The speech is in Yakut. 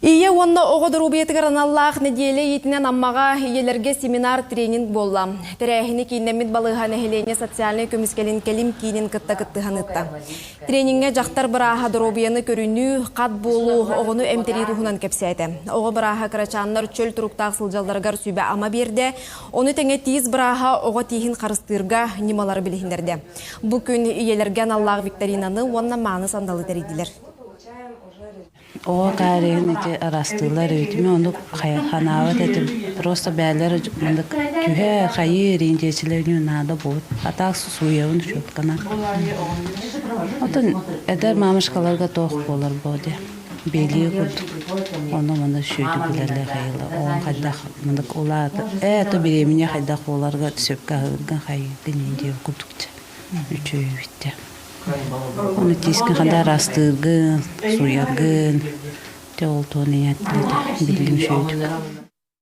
Ийэ уонна оҕо доруобуйатыгар аналлаах нэдиэлэ иитинэн Аммаҕа ийэлэргэ семинар-тренинг буолла. Тэрээһини кииннэммит балыыһа нэһилиэнньэ социальнай көмүскэлин кэлим киинин кытта кыттыһан ыытта. Трениҥҥэ дьахтар бырааһа доруобуйаны көрүнүү, хат буолуу, оҕону эмтэрии туһунан кэпсээтэ. Оҕо бырааһа кырачааннар чөл туруктаах сылдьалларыгар сүбэ-ама биэрдэ, ону тэҥэ тиис бырааһа оҕо тииһин харыстыырга ньымалары билиһиннэрдэ. Бу күн ийэлэргэ аналлаах викторинаны уонна мааны сандалы тэрийдилэр. Оҕо каариһын ити араастыыллар эбит. Мин оннук ханаабат этим. Просто бээлэр маннык түһэ хайыы ириндиэчилэр наада буолбут. А так сууйабын щетканан. Отон эдэр мамочкаларга туох буолар буо диэ. Биэлии курдук. Ону маны сүөтү билэллэр хайыла. Оҕон хайдах маннык улаата ээ то беременна хайдах буоларга сөпкө аһыыргын хайыыргын диэн курдук үчүгэй эбит Ону тиискин ханна араастыыргын, сууйаргын, дьэ ол туон ийэттэн биллим үчүгэйдик.